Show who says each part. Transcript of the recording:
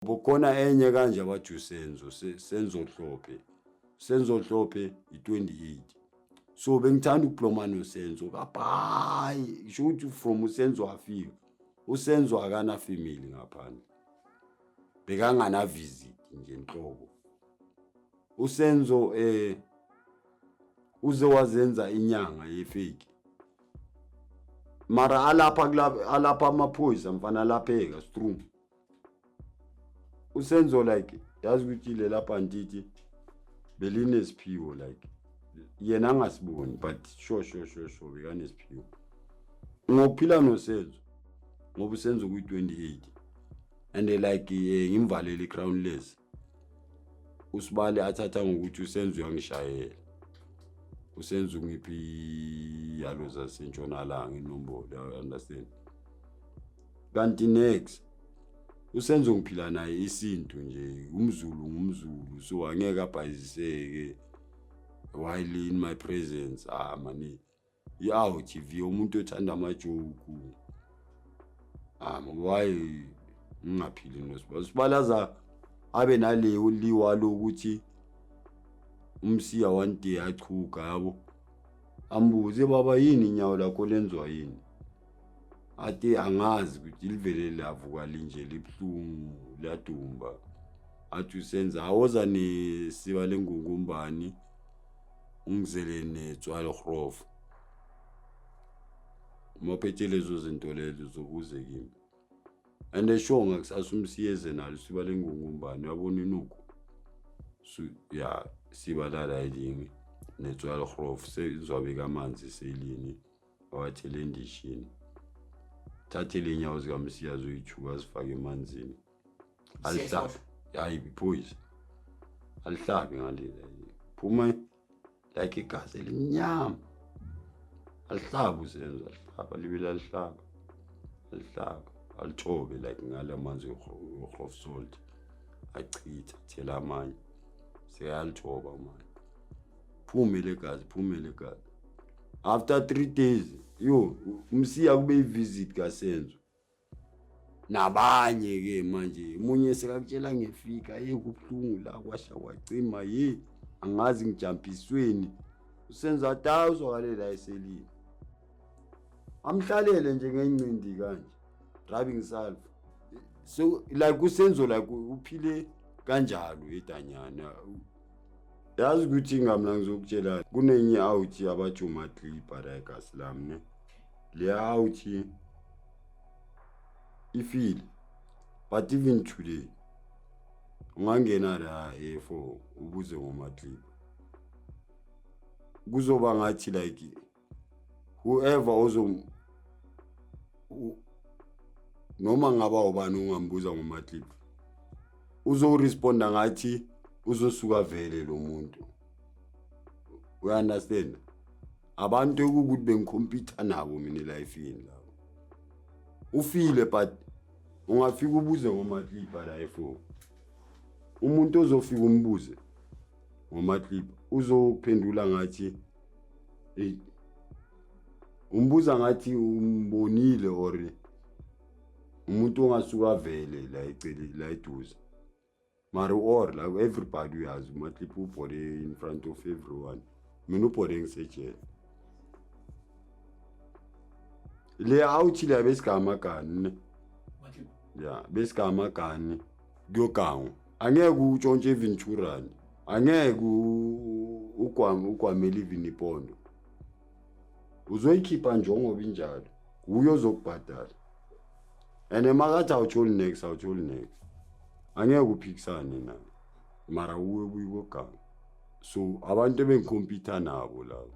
Speaker 1: Bukhona enye kanje abathi uSenzo, Senzo Hlophe. Senzo Hlophe i-28. So bengithanda ukubloma noSenzo kabhayi. Ngisho ukuthi from uSenzo afika. USenzo akana family ngaphandle. Bekangana visit nje nhlobo. USenzo uze wazenza inyanga ye-fake. Mara alapha kulapha alapha amaphoyisa mfana alapheka strong. USenzo like yazi ukuthi lela bhantiti belinesiphiwo, like yena angasiboni, but sure sure sure sure bekanesiphiwo ngokuphila noSenzo, ngoba uSenzo kuyi-28 and like ngimvalele i-crownless. Usibali athatha ngokuthi uSenzo uyangishayela, uSenzo ungiphi yalo zasentshonalanga inombolo, you understand? Kanti next uSenzo ngiphila naye isintu nje, umZulu ngumZulu, so angeke abhayiziseke while in my presence. Ah mani, i-out v umuntu othanda amajoku. Ah, why ngingaphili noSibala? Sibalaza abe naleyo liwa lokuthi umsiya one day achuga yabo, ambuze, "Baba, yini inyawo lakho lenziwa yini?" Athi, "Angazi ukuthi livele lavuka linje, libuhlungu, liyadumba." Athi uSenza, "Awoza nesiba lengungumbani, ungizele netswalo grof." Uma uphethe lezo zinto lezo zokuze kimi and sure ngakusasa umsiyeze nalo siba lengungumbani, uyabona inuku ya siba lala elinye netswalo grof, sezwabeka amanzi selini, awathele endishini, thathe inyawo zikaMsiya zoyithuka, azifake emanzini, alihlabe. Hayi, iphoyisa alihlabi ngaleli, phuma like igazi elimnyama. Alihlabi uSenzo, alihlaba libili, alihlaba, alihlaba, alithobe like ngale manzi we-grof salt, achitha, athela amanye, sekayalithoba manje, phume legazi, phume legazi. After 3 days, yo, umsiya kube i-visit kaSenzo nabanye-ke manje, omunye sekakutshela ngefika, ye, kubuhlungu la, kwasha kwacima, ye, angazi ngijampisweni. USenzo athi, "Hayi, uzwakale la eselini." Amhlalele nje ngencindi kanje, rubbing salve. So like uSenzo like uphile kanjalo edanyana. Yazi ukuthi ngamna ngizokutshela, kunenye out abathi uMaclipa la egasi lami ne, le out ifile, but even today ungangena la e4 ubuze ngoMaclipa, kuzoba ngathi like whoever ozo noma ngaba ubani ungambuza ngoMaclipa, uzoresponda ngathi uzosuka vele lo muntu, uya-understand? Abantu ekukuthi bengikhompyutha nabo mina elifini labo ufile, but ungafika ubuze ngoMaclipa la e4, umuntu ozofika umbuze ngoMaclipa uzophendula ngathi, "Ey, umbuza ngathi umbonile or umuntu ongasuka vele la ecele la eduze." Mara or like everybody uyazi uMaclipa ubhore in front of everyone. Mina ubhore ngisejele le awuthi la besigamagani ne. Ya, besigamagani kuyogangwa, angeke utshontshe even R2, angeke ugwamele even ipondo, uzoyikhipha njengoba injalo, uyo ozokubhadala. And makathi awutholi next, awutholi next, angeke uphikisane naye, mara uwe buye koganga. So abantu ebengikhompyutha nabo labo.